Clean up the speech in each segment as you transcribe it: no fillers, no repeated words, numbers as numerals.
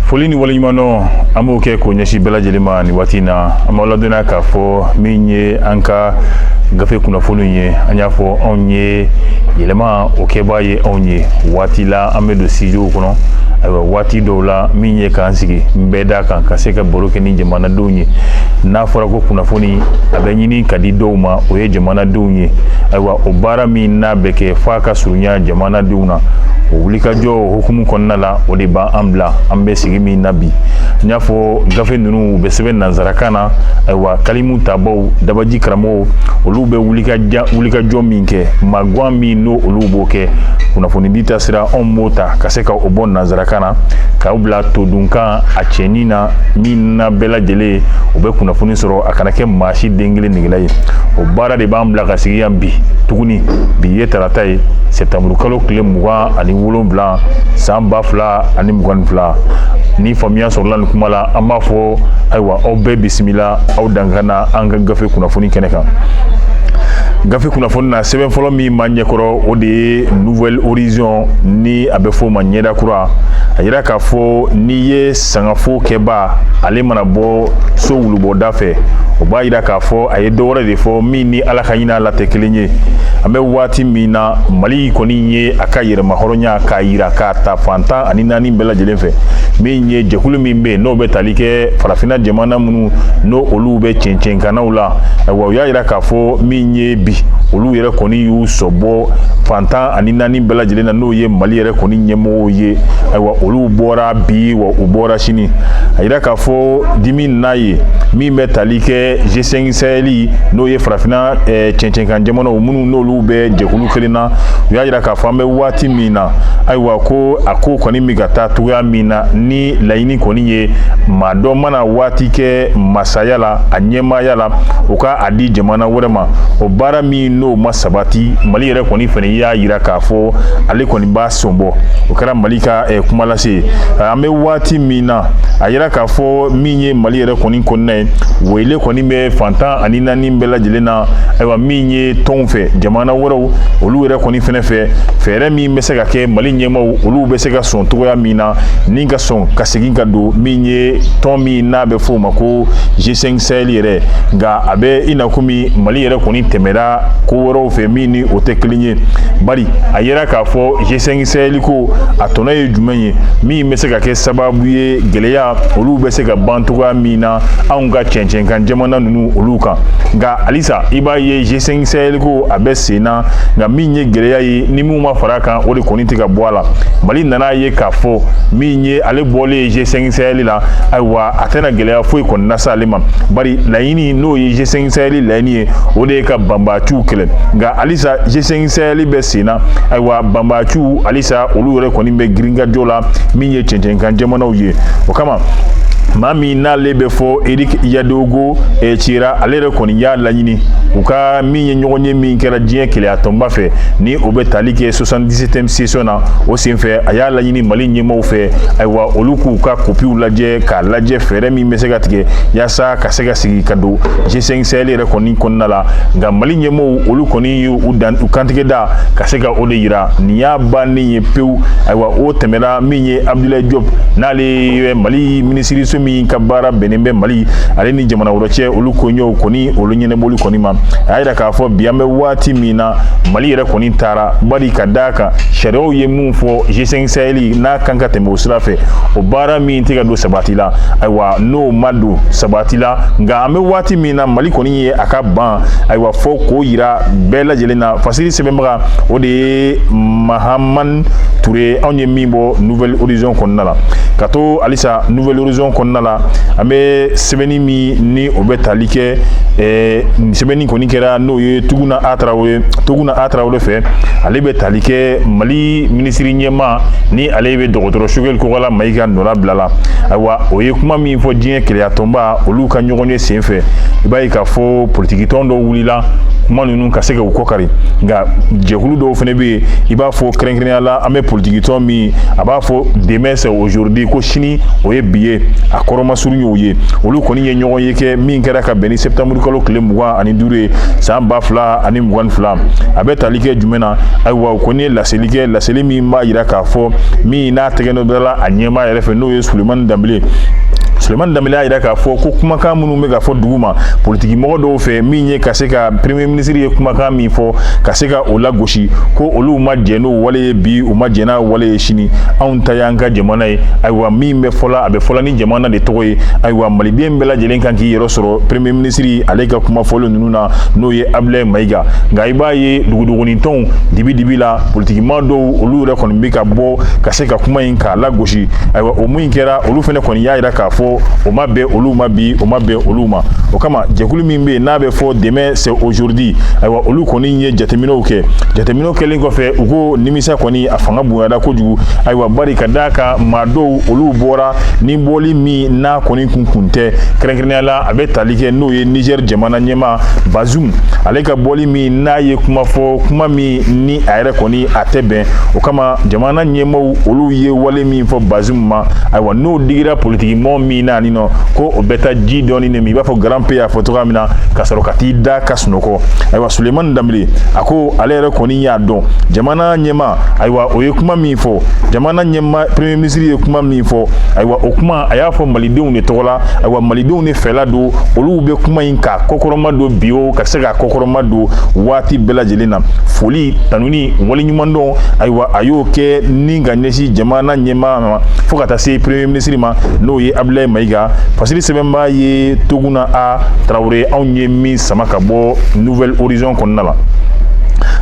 Foli ni waleɲumandɔn, an b'o kɛ k'o ɲɛsin bɛɛ lajɛlen ma nin waati in na. An b'aw ladɔnniya k'a fɔ min ye an ka gafe kunnafoniw ye, an y'a fɔ anw ye yɛlɛma o kɛbaa ye anw ye. Waati la an bɛ don studio kɔnɔ, ayiwa, waati dɔw la min ye k'an sigi n bɛɛ da kan ka se ka baro kɛ ni jamanadenw ye. N'a fɔra ko kunnafoni a bɛ ɲini ka di dɔw ma, o ye jamanadenw ye. Ayiwa, o baara min n'a bɛ kɛ f'a ka surunya jamanadenw na, o wulikajɔ hukumu kɔnɔna la, o de b'an bila an bɛ sigi min na bi. N y'a fɔ gafe ninnu u bɛ sɛbɛn nansarakan na. Ayiwa, kalimu tabaw, dabaji karamɔgɔw, olu bɛ wulikajɔ min kɛ, maguwan min n'o olu b'o kɛ kunnafonidi ta sira, anw b'o ta ka se ka o bɔ nansarakan na k'aw bila todunkan a cɛnin na, min na bɛɛ lajɛlen o bɛ kunnafoni sɔrɔ, a kana kɛ maa si den kelen negela ye. O baara de b'an bila ka sigi yan bi tuguni. Bi ye tarata ye, sɛtanburu kalo tile 27, san 2022. Ni faamuya sɔrɔla nin kuma la, an b'a fɔ ayiwa, aw bɛɛ bisimila, aw dankana an ka gafe kunnafoni kɛnɛ kan. Gafe kunnafoni na, sɛbɛn fɔlɔ min b'an ɲɛkɔrɔ, o de ye Nouvel Horizon, ni a bɛ f'o ma Ɲɛda Kura. A yira k'a fɔ n'i ye sangafo kɛba, ale mana bɔ so wulubɔda fɛ, o b'a yira k'a fɔ a ye dɔ wɛrɛ de fɔ min ni Ala ka ɲin'a la tɛ kelen ye. An bɛ waati min na, Mali kɔni ye a ka yɛrɛmahɔrɔnya k'a yira k'a ta fan 14 bɛɛ lajɛlen fɛ. Min ye jɛkulu min bɛ yen n'o bɛ tali kɛ farafinna jamana minnu n'o olu bɛ cɛncɛnkannaw la, ayiwa, u y'a yira k'a fɔ min ye bi, olu yɛrɛ kɔni y'u sɔbɔ fan 14 bɛɛ lajɛlen na, n'o ye Mali yɛrɛ kɔni ɲɛmɔgɔw ye. Ayiwa, olu bɔra bi wa u bɔra sini. A yira k'a fɔ dimi n'a ye min bɛ tali kɛ G5 Sahel, n'o ye farafinna cɛncɛnkan jamanaw minnu n'olu bɛ jɛkulu kelen na, u y'a yira k'a fɔ an bɛ waati min na, ayiwa, ko a ko kɔni bɛ ka taa cogoya min na, ni laɲini kɔni ye maa dɔ mana waati kɛ masaya la, a ɲɛmaaya la, o ka a di jamana wɛrɛ ma, o baara min n'o ma sabati, Mali yɛrɛ kɔni fɛnɛ y'a yira k'a fɔ ale kɔni b'a sɔnbɔ. O kɛra Mali ka kumalase ye. An bɛ waati min na, a yira k'a fɔ min ye Mali yɛrɛ kɔni kɔnɔna ye, wele kɔni bɛ fan 14 bɛɛ lajɛlen na. Ayiwa, min ye tɔnw fɛ, jamana wɛrɛw, olu yɛrɛ kɔni fɛnɛ fɛ, fɛɛrɛ min bɛ se ka kɛ Mali ɲɛmaaw olu bɛ se ka sɔn cogoya min na ni ka sɔn ka segin ka don min ye tɔn min n'a bɛ fɔ o ma ko G5 Sahel yɛrɛ. Nka a bɛ i n'a komi Mali yɛrɛ kɔni tɛmɛra ko wɛrɛw fɛ min ni o tɛ kelen ye, bari a yera k'a fɔ G5 Sahel ko a tɔnɔ ye jumɛn ye, min bɛ se ka kɛ sababu ye gɛlɛya olu bɛ se ka ban cogoya min na anw ka cɛncɛnkan jamana ninnu olu kan. Nka halisa i b'a ye G5 Sahel ko a bɛ sen na, nka min ye gɛlɛya ye ni mun ma fara a kan, o de kɔni tɛ ka bɔ a la. Mali nana ye k'a fɔ min ye ale bɔlen G5 Sahel la, ayiwa, a tɛna gɛlɛya foyi kɔni lase ale ma, bari laɲini n'o ye G5 Sahel laɲini ye, o de ye ka banbaaciw kɛlɛ. Nka halisa G5 Sahel bɛ sen na. Ayiwa, banbaaciw halisa olu yɛrɛ kɔni bɛ girinkajɔ la min ye cɛncɛnkan jamanaw ye. O kama, maa min n'ale bɛ fɔ Eric Yadogo Cira, ale yɛrɛ kɔni y'a laɲini u ka min ye ɲɔgɔn ye min kɛra diɲɛ keleya tɔnba fɛ, ni o bɛ tali kɛ 77e session na, o senfɛ a y'a laɲini Mali ɲɛmaaw fɛ, ayiwa, olu k'u ka kopiw lajɛ k'a lajɛ fɛɛrɛ min bɛ se ka tigɛ yaasa ka se ka sigi ka don G5 Sahel yɛrɛ kɔni kɔnɔna la. Nka Mali ɲɛmaaw olu kɔni y'u dan u kantigɛ da ka se ka o de yira nin y'a bannen ye pewu. Ayiwa, o tɛmɛna. Min ye Abdoulaye Diop, n'ale ye Mali minisiriso min ka baara bɛnnen bɛ Mali ale ni jamana wɛrɛ cɛ olu koɲɛw kɔni olu ɲɛnabɔli kɔni ma, a y'a yira k'a fɔ bi an bɛ waati min na, Mali yɛrɛ kɔni taara, bari ka d'a kan sariyaw ye mun fɔ G5 Sahel n'a kan ka tɛmɛ o sira fɛ, o baara min tɛ ka don sabati la, ayiwa, n'o ma don sabati la. Nka an bɛ waati min na, Mali kɔni ye a ka ban, ayiwa, fɔ k'o yira bɛɛ lajɛlen na. Fasiri sɛbɛnbaga, o de ye Mahaman Ture, anw ye min bɔ Nouvel Horizon kɔnɔna la. Ka to halisa Nouvel Horizon kɔnɔna la, an bɛ sɛbɛnni min ni o bɛ tali kɛ, sɛbɛnni kɔni kɛra n'o ye Tuguna A Tarawele, Tuguna A Tarawele fɛ. Ale bɛ tali kɛ Mali minisiri ɲɛmaa ni ale bɛ dɔgɔtɔrɔ Choguel Kokalla Maïga nɔla bila la. Ayiwa, o ye kuma min fɔ diɲɛ keleya tɔnba olu ka ɲɔgɔn ye sen fɛ, i b'a ye k'a fɔ politikitɔn dɔw wulila kuma ninnu ka se ka u kɔkari. Nka jɛkulu dɔw fana bɛ yen, i b'a fɔ kɛrɛnkɛrɛnnenya la an bɛ politikitɔn min a b'a fɔ Demain c'est aujourd'hui. aujourd'hui, ko sini o ye bi ye, a kɔrɔmasurun y'o ye. Olu kɔni ye ɲɔgɔn ye kɛ min kɛra ka bɛn ni septembre kalo tile 25 ye, san 2022. A bɛ tali kɛ jumɛn na? Ayiwa, u kɔni ye laseli kɛ, laseli min b'a yira k'a fɔ min n'a tɛgɛ nɔ bilala a ɲɛmaa yɛrɛ fɛ, n'o ye Sulemani Danbele. Sulemani Danbele y'a yira k'a fɔ ko kumakan minnu bɛ ka fɔ dugu ma politikimɔgɔ dɔw fɛ, min ye ka se ka premier ministre ye kumakan min fɔ ka se ka o lagosi, ko olu ma jɛn n'o wale ye bi, u ma jɛn n'a wale ye sini. Anw ta y'an ka jamana ye. Ayiwa, min bɛ fɔla, a bɛ fɔla ni jamana de tɔgɔ ye. Ayiwa, maliden bɛɛ lajɛlen kan k'i yɛrɛ sɔrɔ premier ministre ale ka kuma fɔlen ninnu na, n'o ye Abulaye Mayiga. Nka i b'a ye dugudugunitɔnw dibi dibi la, politikima dɔw, olu yɛrɛ kɔni bɛ ka bɔ ka se ka kuma in k'a lagosi. Ayiwa, o min kɛra, olu fana kɔni y'a yira k'a fɔ o ma bɛn olu ma bi, o ma bɛn olu ma. O kama, jɛkulu min bɛ yen n'a bɛ fɔ Demain c'est aujourd'hui, ayiwa, olu kɔni ye jateminɛw kɛ. Jateminɛw kɛlen kɔfɛ, u ko nimisa kɔni a fanga bonyara kojugu. Ayiwa, bari ka d'a kan maa dɔw, olu bɔra ni bɔli min n'a kɔni kun tɛ, kɛrɛnkɛrɛnnenya la a bɛ tali kɛ n'o ye Niger jamana ɲɛmaa Bazoum, ale ka bɔli min n'a ye kuma fɔ, kuma min ni a yɛrɛ kɔni a tɛ bɛn. O kama, jamana ɲɛmaaw, olu ye wale min fɔ Bazoum ma, ayiwa, n'o digira politiki mɔgɔ min na nin nɔ, ko o bɛ taa ji dɔɔni de min, i b'a fɔ grand P y'a fɔ cogoya min na, ka sɔrɔ ka t'i da ka sunɔgɔ. Ayiwa, Sulemani Danbele a ko ale yɛrɛ kɔni y'a dɔn jamana ɲɛmaa, ayiwa, o ye kuma min fɔ, jamana ɲɛmaa premier ministre ye kuma min fɔ, ayiwa, o kuma a y'a fɔ malidenw de tɔgɔ la. Ayiwa, malidenw de fɛla don, olu bɛ kuma in k'a kɔkɔrɔma don bi, o ka se k'a kɔkɔrɔma don waati bɛɛ lajɛlen na. Foli, tanuni, waleɲumandɔn, ayiwa, a y'o kɛ ni ka ɲɛsin jamana ɲɛmaa ma fo ka taa se premier ministre ma, n'o ye Abulaye Mayiga. Fasiri sɛbɛnbaa ye Toguna A Tarawele. Anw ye min sama ka bɔ Nouvel Horizon kɔnɔna la.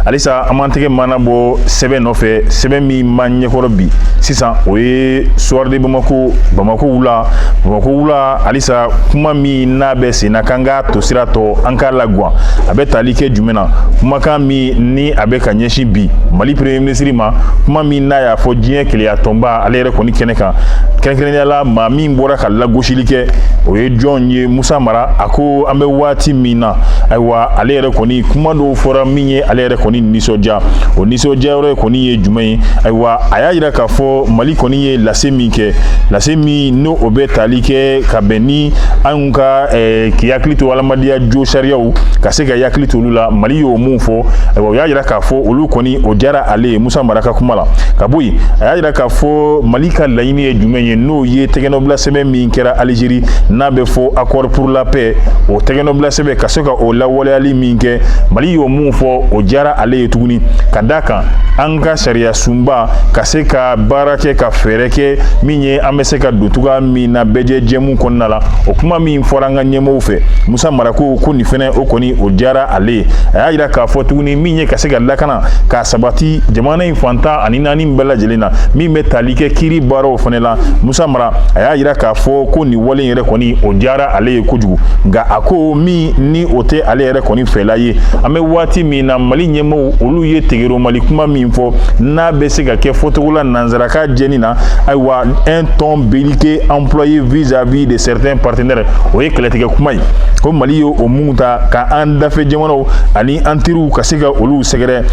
Halisa an b'an tɛgɛ mana bɔ sɛbɛn nɔfɛ, sɛbɛn min b'an ɲɛkɔrɔ bi sisan, o ye Soir de Bamako, Bamako wula, Bamako wula. Halisa kuma min n'a bɛ sen na k'an k'a to sira tɔ, an k'a laguwan, a bɛ tali kɛ jumɛn na? Kumakan min ni a bɛ ka ɲɛsin bi Mali premier ministre ma, kuma min n'a y'a fɔ diɲɛ keleya tɔnba ale yɛrɛ kɔni kɛnɛ kan, kɛrɛnkɛrɛnnenya la maa min bɔra ka lagosili kɛ, o ye jɔn ye? Musa Mara. A ko an bɛ waati min na, ayiwa, ale yɛrɛ kɔni kuma dɔw fɔra min ye ale yɛrɛ kɔni nisɔndiya. O nisɔndiya yɔrɔ kɔni ye jumɛn ye? Ayiwa, a y'a yira k'a fɔ Mali kɔni ye lase min kɛ, lase min n'o o bɛ tali kɛ ka bɛn ni anw ka k'i hakili to adamadenya jo sariyaw, ka se ka hakili to olu la, Mali y'o mun fɔ, ayiwa, o y'a yira k'a fɔ olu kɔni o diyara ale ye. Musa Mara ka kuma la ka bɔ yen, a y'a yira k'a fɔ Mali ka laɲini ye jumɛn ye, n'o ye tɛgɛnɔbila sɛbɛn min kɛra Alizeri, n'a bɛ fɔ accord pour la paix, o tɛgɛnɔbila sɛbɛn ka se ka o lawaleyali min kɛ, Mali y'o mun fɔ, o diyara ale ye tuguni, ka d'a kan an ka sariya sunba ka se ka baara kɛ, ka fɛɛrɛ kɛ min ye an bɛ se ka don cogoya min na bɛɛ jɛmu kɔnɔna la. O kuma min fɔra an ka ɲɛmɔgɔw fɛ, Musa Mara ko nin fɛnɛ o kɔni o diyara ale ye. A y'a yira k'a fɔ tuguni min ye ka se ka lakana k'a sabati jamana in fan 14 bɛɛ lajɛlen na, min bɛ tali kɛ kiiri baaraw fɛnɛ la, Musa Mara a y'a yira k'a fɔ ko nin wale in yɛrɛ kɔni o diyara ale ye kojugu. Nka a ko min ni o tɛ ale yɛrɛ kɔni fɛla ye, an bɛ waati min na, Mali ɲɛmɔgɔw, olu ye tegero Mali kuma min fɔ, n'a bɛ se ka kɛ fɔcogo la nanzaraka jɛni na, ayiwa, un ton belliqueux employé vis-à-vis de certains partenaires, o ye kɛlɛtigɛ kuma ye, ko Mali ye o mun ta ka an dafɛ jamanaw ani an teriw ka se ka olu sɛgɛrɛ.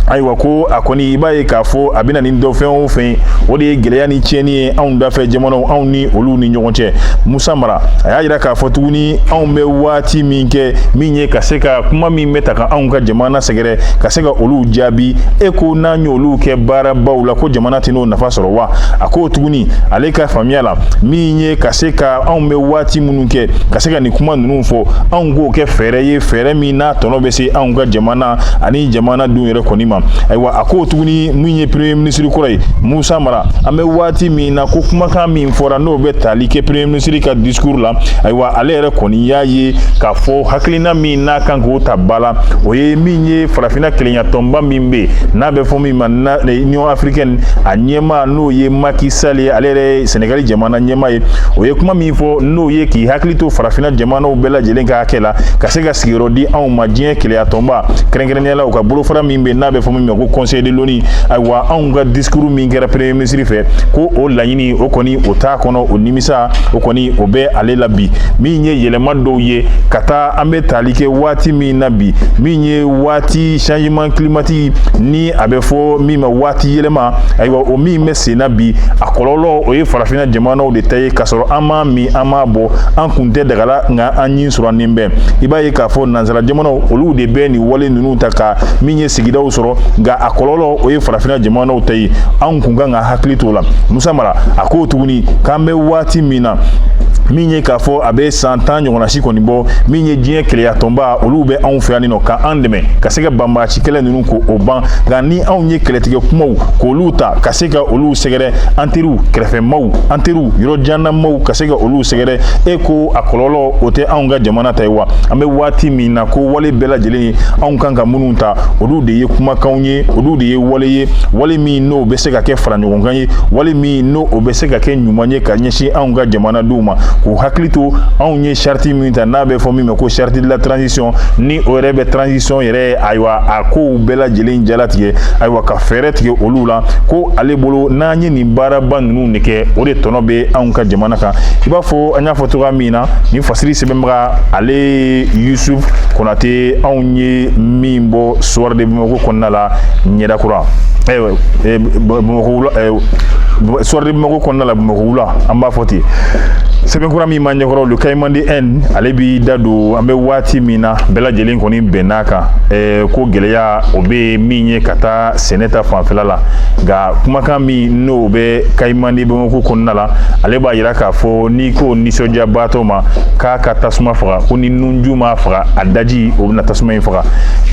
Ayiwa, ko a kɔni i b'a ye k'a fɔ a bɛ na ni dɔ fɛn o fɛn ye, o de ye gɛlɛya ni tiɲɛni ye anw dafɛ jamanaw, anw ni olu ni ɲɔgɔn cɛ. Musa Mara a y'a yira k'a fɔ tuguni anw bɛ waati min kɛ, min ye ka se ka kuma min bɛ ta ka anw ka jamana sɛgɛrɛ, ka se ka olu jaabi, e ko n'an y'olu kɛ baarabaw la, ko jamana tɛ n'o nafa sɔrɔ wa? A ko tuguni ale ka faamuya la, min ye ka se ka anw bɛ waati minnu kɛ ka se ka nin kuma ninnu fɔ, anw k'o kɛ fɛɛrɛ ye, fɛɛrɛ min n'a tɔnɔ bɛ se anw ka jamana ani jamana dun yɛrɛ kɔni ma. Ayiwa, a ko tuguni min ye premier ministre kɔrɔ ye, Musa Mara, an bɛ waati min na, ko kumakan min fɔra n'o bɛ tali kɛ premier ministre ka discours la, ayiwa, ale yɛrɛ kɔni y'a ye k'a fɔ hakilina min n'a kan k'o ta ba la, o ye min ye farafinna kelenya tɔnba min bɛ yen n'a bɛ fɔ min ma Union africaine, a ɲɛmaa n'o ye Macky Sall ye, ale yɛrɛ ye Sénégal jamana ɲɛmaa ye, o ye kuma min fɔ, n'o ye k'i hakili to farafinna jamanaw bɛɛ lajɛlen ka hakɛ la, ka se ka sigiyɔrɔ di anw ma diɲɛ kelenya tɔnba, kɛrɛnkɛrɛnnenya la u ka bolofara min bɛ yen n'a bɛ fɔ min ma ko Conseil de l'ONU. Ayiwa, anw ka discours min kɛra premier ministre fɛ, ko o laɲini o kɔni o t'a kɔnɔ, o nimisa o kɔni o bɛ ale la bi. Min ye yɛlɛma dɔw ye ka taa, an bɛ tali kɛ waati min na bi, min ye waati Changement climatique, ni a bɛ fɔ min ma waati yɛlɛma, ayiwa, o min bɛ sen na bi, a kɔlɔlɔ o ye farafinna jamanaw de ta ye, k'a sɔrɔ an m'a min, an m'a bɔ, an kun tɛ dagala, nka an ɲin sɔrɔnin bɛ. I b'a ye k'a fɔ nansara jamanaw, olu de bɛ nin wale ninnu ta ka min ye sigidaw sɔrɔ, nka a kɔlɔlɔ o ye farafinna jamanaw ta ye. Anw kun kan ka hakili t'o la. Musa Mara a k'o tuguni k'an bɛ waati min na, min ye k'a fɔ a bɛ san 10 ɲɔgɔnna si kɔni bɔ, min ye diɲɛ keleya tɔnba, olu bɛ anw fɛ yan nɔ ka an dɛmɛ ka se ka banbaanci kɛlɛ ninnu ko o ban. Nka ni anw ye kɛlɛtigɛ kumaw k'olu ta ka se ka olu sɛgɛrɛ, an teriw kɛrɛfɛmaw, an teriw yɔrɔ jannamaw, ka se ka olu sɛgɛrɛ, e ko a kɔlɔlɔ o tɛ anw ka jamana ta ye wa? An bɛ waati min na, ko wale bɛɛ lajɛlen ye anw kan ka minnu ta, olu de ye kumakanw ye, olu de ye wale ye, wale min n'o bɛ se ka kɛ fara ɲɔgɔn kan ye, wale min n'o o bɛ se ka kɛ ɲuman ye ka ɲɛsin anw ka jamanadenw ma, k'u hakili to anw ye charte min ta, n'a bɛ fɔ min ma ko charte de la transition, ni o yɛrɛ bɛ transition yɛrɛ, ayiwa, a kow bɛɛ lajɛlen jalatigɛ, ayiwa, ka fɛɛrɛ tigɛ olu la. Ko ale bolo, n'an ye nin baaraba ninnu de kɛ, o de tɔnɔ bɛ anw ka jamana kan. I b'a fɔ an y'a fɔ cogoya min na, nin fasiri sɛbɛnbaga, ale ye Yusuf Konate, anw ye min bɔ Soir de Bamako kɔnɔna la, ɲɛdakura, Bamakɔ wula, Soir de Bamako kɔnɔna la, Bamakɔ wula, an b'a fɔ ten. Sɛbɛnkura min ma ɲɛkɔrɔ, le Caïman de N, ale b'i da don. An bɛ waati min na, bɛɛ lajɛlen kɔni bɛnn'a kan ko gɛlɛya o bɛ min ye ka taa sɛnɛ ta fanfɛla la. Nka kumakan min n'o bɛ Caïman de Bamako kɔnɔna la, ale b'a yira k'a fɔ n'i ko nisɔndiyabaatɔ ma k'a ka tasuma faga, ko ni nunju m'a faga, a daji o bɛna tasuma in faga.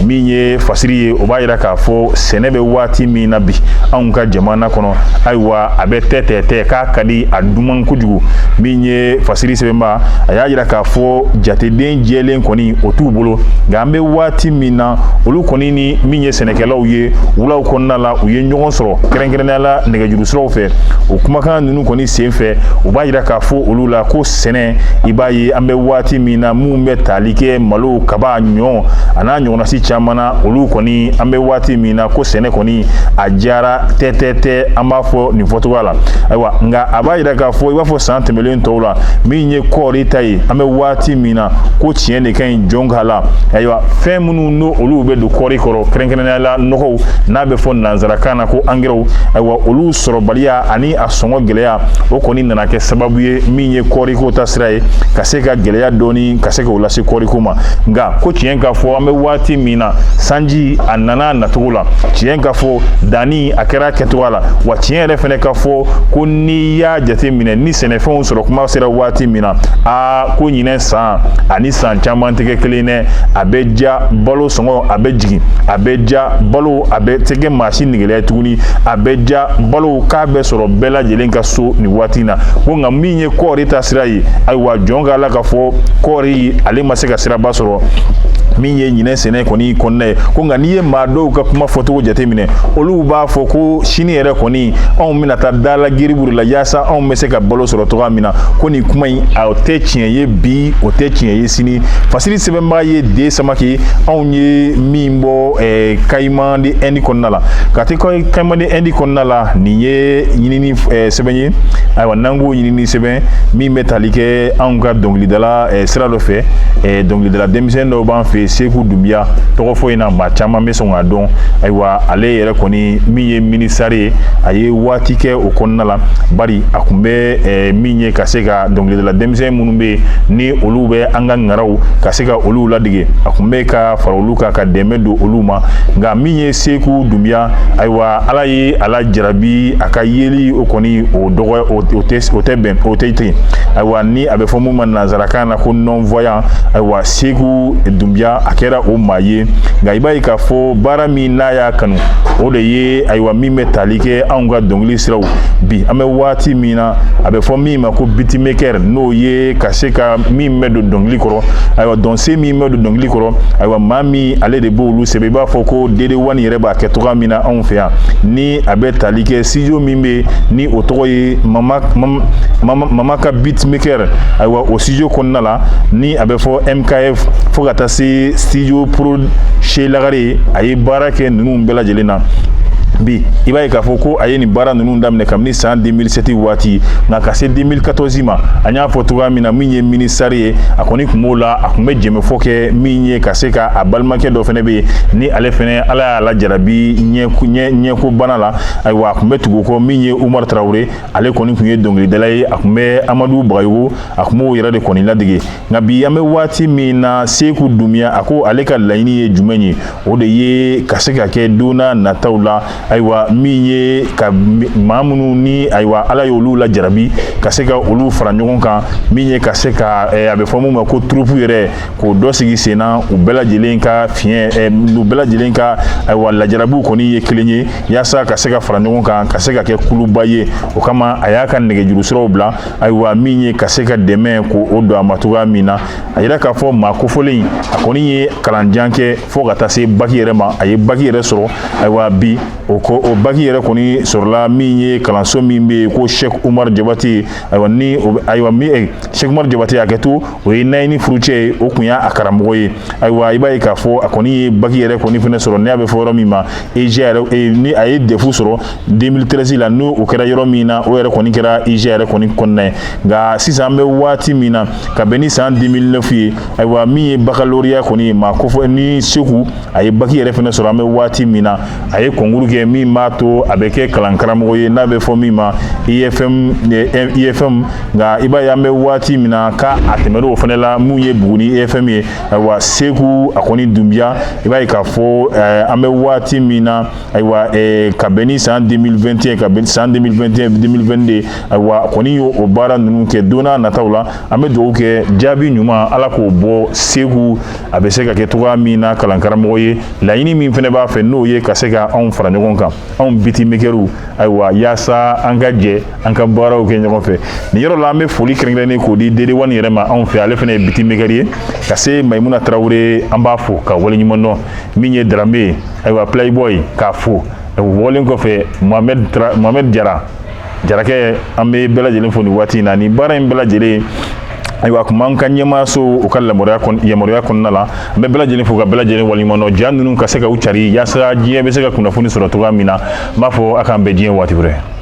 Min ye fasiri ye, o b'a yira k'a fɔ sɛnɛ bɛ waati min na bi anw ka jamana kɔnɔ, ayiwa, a bɛ tɛ tɛ tɛ k'a ka di a duman kojugu. Min ye fasiri sɛbɛnba, a y'a yira k'a fɔ jateden jɛlen kɔni o t'u bolo, nka an bɛ waati min na, olu kɔni ni min ye sɛnɛkɛlaw ye wulaw kɔnɔna la, u ye ɲɔgɔn sɔrɔ, kɛrɛnkɛrɛnnenya la nɛgɛjuru siraw fɛ. O kumakan ninnu kɔni sen fɛ, u b'a yira k'a fɔ olu la ko sɛnɛ, i b'a ye an bɛ waati min na, mun bɛ tali kɛ malo, kaba, ɲɔ a n'a ɲɔgɔnnasi caman na, olu kɔni, an bɛ waati min na, ko sɛnɛ kɔni a diyara tɛ tɛ tɛ, an b'a fɔ nin fɔcogoya la. Ayiwa, nka a b'a yira k'a fɔ i b'a fɔ san tɛmɛlen tɔw la, min ye kɔɔri ta ye, an bɛ waati min na, ko tiɲɛ de ka ɲi jɔn k'a la. Ayiwa, fɛn minnu n'o olu bɛ don kɔɔri kɔrɔ, kɛrɛnkɛrɛnnenya la nɔgɔw, n'a bɛ fɔ nanzarakan na ko angɛrɛw, ayiwa, olu sɔrɔbaliya ani a sɔngɔ gɛlɛya, o kɔni nana kɛ sababu ye min ye kɔɔriko ta sira ye ka se ka gɛlɛya dɔɔni ka se k'o lase kɔɔriko ma. Nka ko tiɲɛ ka fɔ, an bɛ waati min na, sanji a nana a nacogo la, tiɲɛ ka fɔ danni a kɛra kɛcogoya la. Wa tiɲɛ yɛrɛ fɛnɛ ka fɔ ko n'i y'a jate minɛ, ni sɛnɛfɛnw sɔrɔ kuma sera waati min na, aa, ko ɲinɛ san ani san caman tɛ kɛ kelen dɛ. A bɛ ja balo sɔngɔ a bɛ jigin, a bɛ ja balo a bɛ tɛ kɛ maa si nɛgɛla ye tuguni, a bɛ ja balo k'a bɛ sɔrɔ bɛɛ lajɛlen ka so nin waati in na. Ko nka min ye kɔɔri ta sira ye, ayiwa, jɔn ka Ala ka fɔ kɔɔri ale ma se ka siraba sɔrɔ min ye ɲinɛ sɛnɛ kɔni kɔnɔna ye. Ko nka n'i ye maa dɔw ka kuma fɔcogo jateminɛ, olu b'a fɔ ko sini yɛrɛ kɔni anw bɛna taa dala giriburu la yaasa anw bɛ se ka balo sɔrɔ cogoya min na. Ko nin kuma in, a tɛ tiɲɛ ye bi, o tɛ tiɲɛ ye sini. Fasiri sɛbɛnbaga ye D Samake, anw ye min bɔ Caïman de Inde kɔnɔna la. Ka te Caïman de Inde kɔnɔna la, nin ye ɲinini sɛbɛn ye. Ayiwa, n'an ko ɲinini sɛbɛn min bɛ tali kɛ anw ka dɔnkilidala sira dɔ fɛ, dɔnkilidala denmisɛnnin dɔw b'an fɛ, Seku Dunbiya tɔgɔ fɔ in na, maa caman bɛ sɔn k'a dɔn. Ayiwa, ale yɛrɛ kɔni min ye minisari ye, a ye waati kɛ o kɔnɔna la, bari a kun bɛ min ye ka se ka dɔnkilidala denmisɛn minnu bɛ yen ni olu bɛ an ka ŋaraw, ka se ka olu ladege, a kun bɛ ka fara olu kan ka dɛmɛ don olu ma. Nka min ye Seku Dunbiya, ayiwa, Ala ye a lajarabi, a ka yeli o kɔni o dɔgɔ o tɛ bɛn, o tɛ ten. Ayiwa, ni a bɛ fɔ mun ma nanzarakan na ko non voyant, ayiwa, Seku Dunbiya a kɛra o maa ye. Nka i b'a ye k'a fɔ baara min n'a y'a kanu, o de ye, ayiwa, min bɛ tali kɛ anw ka dɔnkili siraw bi, an bɛ waati min na, a bɛ fɔ min ma ko beatmaker, n'o ye ka se ka min bɛ don dɔnkili kɔrɔ, ayiwa, dɔnsen min bɛ don dɔnkili kɔrɔ, ayiwa, maa min ale de b'olu sɛbɛn, i b'a fɔ ko Dede Wani yɛrɛ b'a kɛ cogoya min na anw fɛ yan, ni a bɛ tali kɛ studio min bɛ ni o tɔgɔ ye Mama Mama Mama ka beatmaker, ayiwa, o studio kɔnɔna la, ni a bɛ fɔ MKF, fo ka taa se studio Pro chez Lagare, a ye baara kɛ ninnu bɛɛ lajɛlen na. Bi i b'a ye k'a fɔ ko a ye nin baara ninnu daminɛ kabini san 2007 waati, nka ka se 2014 ma, an y'a fɔ cogoya min na, min ye minisari ye, a kɔni tun b'o la, a tun bɛ jɛmɛfɔ kɛ min ye ka se ka a balimakɛ dɔ fana bɛ yen ni ale fana Ala y'a lajarabi ɲɛko bana la. Ayiwa, a tun bɛ tugu o kɔ, min ye Umar Tarawele, ale kɔni tun ye dɔnkilidala ye, a tun bɛ Amadu Bagayogo, a tun b'o yɛrɛ de kɔni ladege. Nka bi, an bɛ waati min na, Seku Dunbiya, a ko ale ka laɲini ye jumɛn ye? O de ye ka se ka kɛ don n'a nataw la, ayiwa, min ye ka maa minnu ni, ayiwa, Ala ye olu lajarabi, ka se ka olu fara ɲɔgɔn kan, min ye ka se ka a bɛ fɔ mun ma ko troupe yɛrɛ, k'o dɔ sigi sen na, u bɛɛ lajɛlen ka fiɲɛ, u bɛɛ lajɛlen ka, ayiwa, lajarabiw kɔni ye kelen ye, yaasa ka se ka fara ɲɔgɔn kan, ka se ka kɛ kuluba ye. O kama, a y'a ka nɛgɛjuru siraw bila, ayiwa, min ye ka se ka dɛmɛ k'o don a ma cogoya min na. A yira k'a fɔ maa kofɔlen, a kɔni ye kalanjan kɛ fo ka taa se baki yɛrɛ ma. A ye baki yɛrɛ sɔrɔ. Ayiwa, bi o ko o baki yɛrɛ kɔni sɔrɔla min ye kalanso min bɛ yen ko Cheikh Umar Jabate. Ayiwa, ni ayiwa min Cheikh Umar Jabate, a kɛ to o ye Nayini furucɛ ye, o tun y'a karamɔgɔ ye. Ayiwa, i b'a ye k'a fɔ a kɔni ye baki yɛrɛ kɔni fɛnɛ sɔrɔ, n'a bɛ fɔ yɔrɔ min ma EJ yɛrɛ, ni a ye DEF sɔrɔ 2013 la, n'o o kɛra yɔrɔ min na, o yɛrɛ kɔni kɛra IJ yɛrɛ kɔni kɔnɔna ye. Nka sisan, an bɛ waati min na, ka bɛn ni san 2009 ye, ayiwa, min ye baccalauréat kɔni ye, maa kofɔ ni Seku, a ye baki yɛrɛ fɛnɛ sɔrɔ. An bɛ waati min na, a ye concours kɛ min b'a to a bɛ kɛ kalan karamɔgɔ ye, n'a bɛ fɔ min ma IFM, IFM. Nka i b'a ye, an bɛ waati min na, k'a a tɛmɛn'o fɛnɛ la, mun ye Buguni IFM ye. Ayiwa, Seku a kɔni Dunbiya, i b'a ye k'a fɔ an bɛ waati min na, ayiwa, ka bɛn ni san 2021, ka bɛn san 2021 2022, ayiwa, kɔni y'o o baara ninnu kɛ. Don n'a nataw la, an bɛ dugawu kɛ, jaabi ɲuman, Ala k'o bɔ Segu, a bɛ se ka kɛ cogoya min na kalankaramɔgɔ ye. Laɲini min fana b'a fɛ, n'o ye ka se ka anw fara ɲɔgɔn kan, anw beatmakerw, ayiwa, yaasa an ka jɛ an ka baaraw kɛ ɲɔgɔn fɛ. Nin yɔrɔ la, an bɛ foli kɛrɛnkɛrɛnnen k'o di Dede Wani yɛrɛ ma anw fɛ, ale fana ye beatmaker ye. Ka se Mayimuna Tarawele, an b'a fo ka waleɲuman dɔn. Min ye Darame ye, ayiwa, Playboy, k'a fo. O bɔlen kɔfɛ, Mohamed Jara Jarakɛ, an bɛ bɛɛ lajɛlen fo nin waati in na. Nin baara in bɛɛ lajɛlen, ayiwa, kuma an ka ɲɛmaaso u ka yamaruya kɔnɔna la, an bɛ bɛɛ lajɛlen fo ka bɛɛ lajɛlen waleɲuman dɔn. Ja ninnu ka se ka u cari yaasa diɲɛ bɛ se ka kunnafoni sɔrɔ cogoya min na. N b'a fɔ a k'an bɛn diɲɛ waati wɛrɛ.